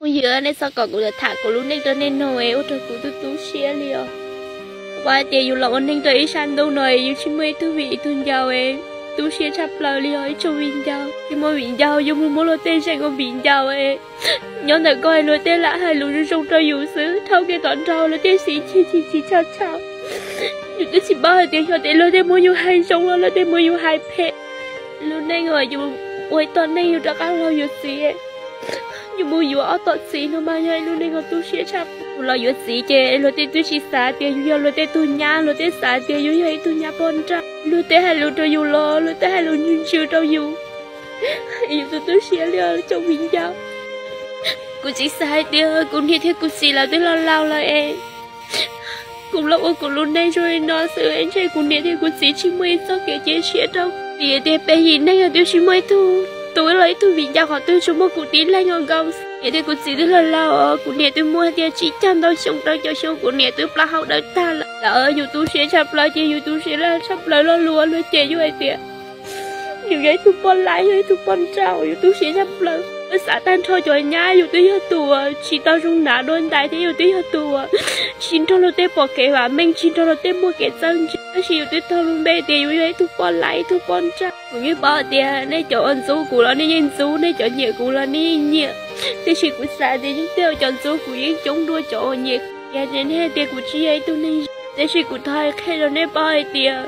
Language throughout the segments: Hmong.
Phooj ywg, nej txhob kom kuv tham kuv lub neej rau nej mloog es ua rau kuv tu tu siab li os. Kuv paub hais tias yus los ua neeg rau ib sab ntuj no es yus tsis muaj ib tug viv ib tug ncaus es tu siab tshaj plaws li os ib tsoom viv ncaus. Tsis muaj viv ncaus yuav mus muab luag tej zeem ua viv ncaus es nyob ntawm koj luag tej lam hais lus zoo zoo rau yus xwb, dhau kiag tom nraud luag tej xwm txheej tsis tsis tshaj tshaj. Yus twb tsis paub hais tias xyov tias luag tej muab yus hais zoo los luag tej muab yus hais phem. Lub neej uas yus ua ib tom neej yus rov qab los yuav txiv, yus mus yuav ob tom txiv no mas yog ib lub neej uas tu siab tshaj. Yus los yuav txiv ces luag tej twb tsis xav tias yus yog luag tej tug nyab, luag tej xav tias yus yog ib tug nyab poj nrauj. Luag tej hais lus rau yus los luag tej hais lus ntsws ntsws rau yus. Yus tu tu siab li os tsoom viv ncaus. Kuv tsis xav hais tias kuv niam thiab kuv txiv lawv twb laus laus lawm es kuv los ua kuv lub neej zoo li no xwb es ntshe kuv niam thiab kuv txiv tsis muaj ib txoj kev cia siab rau. Vim tias peb yim neeg twb tsis muaj ib tug tub los ib tug viv ncaus qhov twg, tsuas muaj kuv tib leeg os nkaus. Niam thiab kuv txiv twb laus laus os, kuv niam twb muaj tias tsib caug ntau xyoo rau caum xyoo, kuv niam twb plaub hau dawb tag lawm. Lawv yus tu siab tshaj plaws ces yus tu siab tshaj plaws lo lus luag cem yus hais tias yus yog ib tug poj laib, yog ib tug poj nrauj, yus tu siab tshaj plaws. Xav tag nrho cov nyab, yus twb yog tus uas tsis tau zoo hnav dua ntais thiab yus twb yog tus uas tsis nrog luag tej pom kev vam meej, tsis nrog luag tej muaj kev txawj ntse, tab sis yus twb tau lub npe tias yus yog ib tug poj laib, ib tug poj nrauj. Kuv yeej paub tias nej cov uas ntxub kuv los nej yeej ntxub, nej cov nyiam kuv los nej yeej nyiam, tiam sis kuv xav tias yeej tej cov ntxub kuv yeej coob dua cov uas nyiam kuv. Yog tias nej hais tias kuv tsis yog ib tug neeg zoo, tiam sis kuv thov hais qhia rau nej paub hais tias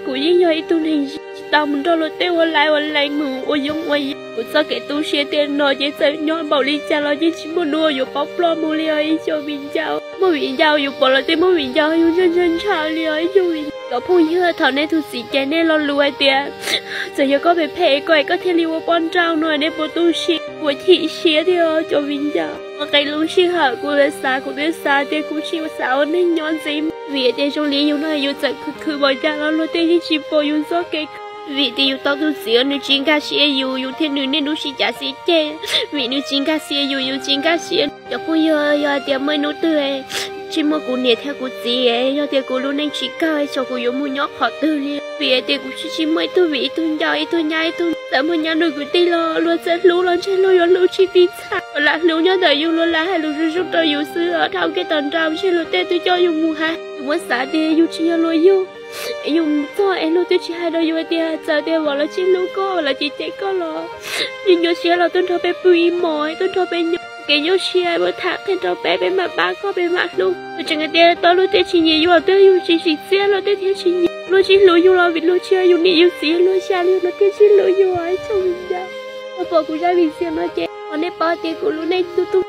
kuv yeej yog ib tug neeg zoo, tsis tau mus nrog luag tej ua laiv ua lees mus ua yoov ua yim. Kuv txoj kev tu siab tiam no ces txawm nyob npaum li cas los yeej tsis muaj hnub uas yuav poob ploj mus li os ib tsoom viv ncaus. Muaj viv ncaus yus pom luag tej muaj viv ncaus yus ntshaw ntshaw ntshaw li os ib tsoom viv ncaus. Cov phooj ywg, thaum nej tus txiv cem nej lo lus hais tias txawm yog koj phem phem koj es koj thiaj li ua poj nrauj no, nej puas tu siab, puas chim siab thiab cov viv ncaus? Ua qee lub sij hawm kuv xav, kuv twb xav tias kuv tsis xav ua neeg nyob ntxiv, vim tias zoo li yus no yus txawm khwv khwv npaum cas los luag tej yeej tsis pom yus txoj kev khwv. Vim tias yus tau tus txiv nws tsis nkag siab yus, yus thiab nws niaj hnub sib cav sib ceg, vim nws tsis nkag siab yus, yus tsis nkag siab. Cov phooj ywg, yog tias muaj ib hnub twg tsis muaj kuv niam thiab kuv txiv, yog tias kuv lub neej tsis kawg, xyov kuv yuav mus nyob qhov twg li. Vim tias kuv tsis, tsis muaj ib tug viv ib tug ncaus, ib tug nyab ib tug, txawm muaj nyab nus kwv tij los luag txawm hlub los ntshe luag yuav hlub tsis txhais. Lam hlub nyob ntawm yus, luag lam hais lus zoo zoo rau yus xwb, dhau kiag tom nraud ntshe luag tej twb coj yus mus hais. Yus muab xav tias yus tsis yog luag yug, yus mus txog es luag twb tsis hais rau yus tias txawm tias vauv los tsis hlub koj los tsis cem koj los, yus nyuaj siab los tuaj nrog peb pw ib hmos, tuaj nrog peb nyob, kev nyuaj siab muab tham qhia rau peb, peb mam pab koj, peb mam hlub. Tseem hais tias tau luag tej tsis nyiam yus twb yus tsis tsim txiaj, luag tej thiaj tsis nyiam. Luag tsis hlub yus los vim luag tsis yog yus niam yus txiv, luag xya li luag thiaj tsis hlub yus ib tsoom viv ncaus. Koj pom kuv zaj video no ces thov nej paub tias kuv lub neej tu tu